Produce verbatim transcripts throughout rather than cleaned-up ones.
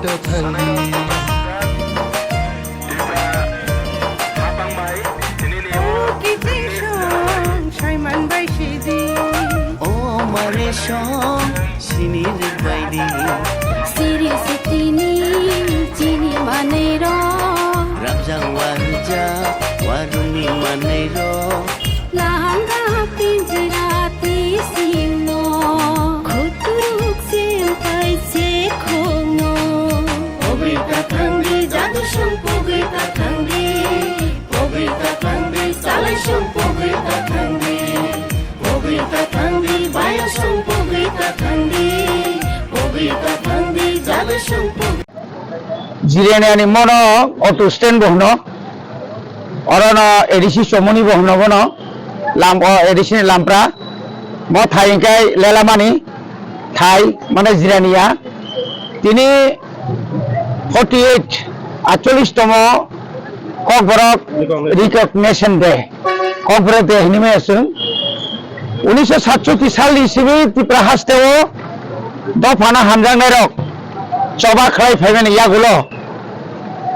Kiching song saiman bai sidi. O mare song sini rik bai di. Siri sitini chini manero. Rabjak warja waruni manero. Lahanga pinjira tisimo. Khuturuk sim pai se khongno. Pogri ta thangdi, jadu song pogri ta thangdi. Pogri ta thangdi, salai song pogri ta thangdi. Pogri ta thangdi, baya song pogri ta thangdi. Pogri ta thangdi, jadu song pogri. Jiraniani mono auto stand bo hwno. Orono A D C chomoni bo hwno bono. Lam o A D C ni lampra. Bo thai hwnkhe lelamani thai, mane jiraniya. Tini forty eight, atchollish tomo Kokborok Recognition Day. Kokborok Day hinwi maya chwng. Unisho satchoti salni simi Tripura hasteo dophano hamjaknairok choba khlai phaimani yagulo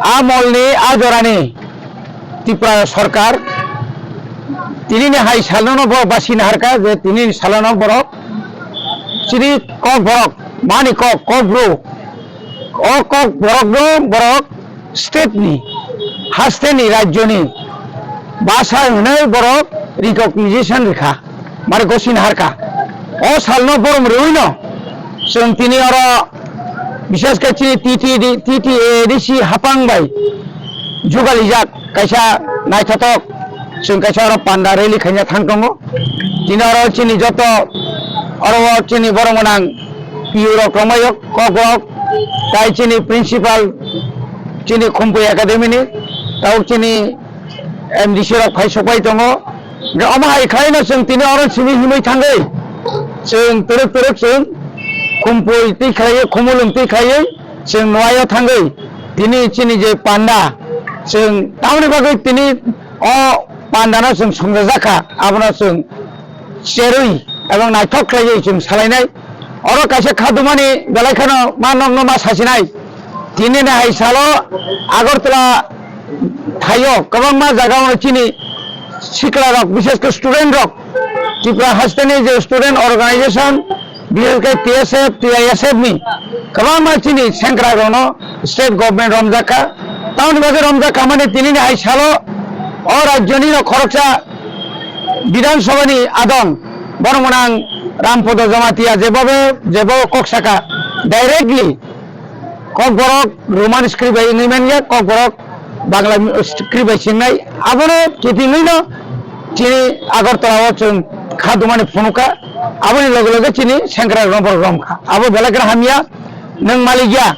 a molni a jorani Tripura sorkar tinini hai salno borok basi naharkha je tinini salno borok chini Kokborok, mani Kok, Kokbru, o Kokborokno borok state ni, hasteni, rajyoni basa hwnwi borok recognition rikha, mane gosini harkha. O salno borom rwino chwng tini oro, bishesh khe chini T T D, T T A D C hapang bai jugalijak kaisa naithothok, chwng kaisa oro panda rally khaina thang tongo. Tini oro chini joto oro o chini borok gwnang P U rok rwmaio, kok rok, tai chini principal, chini Khumpui Academy ni, tabuk chini M D C rok phai sokpai tongo. Hwnkhe omo hai khlaino chwng tini oro simi himwi thangwi chwng twrwk twrwk chwng Khumpui twi khlaiwi, Khumulwng twi khlaiwi chwng nuaio thangwi tini chini je panda chwng tamoni bagwi tini o pandano chwng songjajakha, abono chwng cherwi ebong naithok khlaiwi chwng salainai. Oro kaisa khadumani belai kheno ma nokno ma sasinai. Tinini hai salo Agartala thaio kwbangma jagao chini sikla rok, bishesh khe student rok, Tripura hasteni je student organization, bishesh khe T S F, T I S F ni kwbangma chini sengkrak rokno state government romjakha. Tamoni bagwi romjakha mani tinini hai salo o rajyoni no khoroksa Bidhan Sabha ni adong, borok gwnang Rampodo Jamatia jebobo, jebobo kok saka directly Kokborok Roman script bai wngwi manya, Kokborok Bangla script bai singnai. Abono kitingwino chini Agartala o chwng kha dumani phunukha. Aboni loge loge chini sengkrak romborok romkha. Abo belai kheno hamya, nwng malik ya.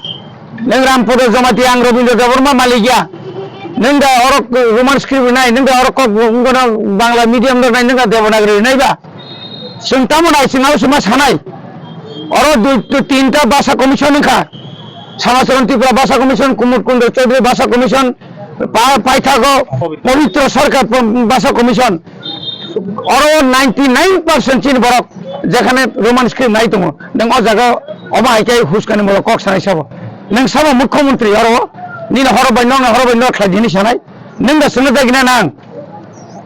Nwng Rampodo Jamatia, ang Robindra Debbarma malik ya. Nwng da oro Roman script rinai, nwng da oro kok wngkha Bangla medium rok nai, nwng da Devanagari rinai ba? Chwng tamo nai, chwng abo chwngma sanai. Oro dui, dui, tinta bhasha commission wngkha. Samacharan Tripura Bhasha Commission, Kumud Kundo Chaudhary Bhasha Commission, pa-, paithago Pabitra Sarkar pa-, Bhasha Commission. Oro ninety nine percent chini borok jekhane Roman script nai tongo. Nwng o jaga omo hai khe huskani molo kok sanai sabo. Nwng sabo mukhyamantri oro nini horo bai nokni horo bai nok khlai dini sanai. Nwng da swngna dagina nang.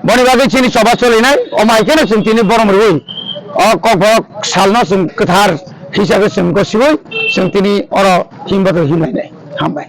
Boni bagwi chini choba cholinai, omo hai kheno chwng tini borom rwui, o Kokborok salno chwng kwthar hisabe chwng gosiui, chwng tini oro himba himlainai. Hambai.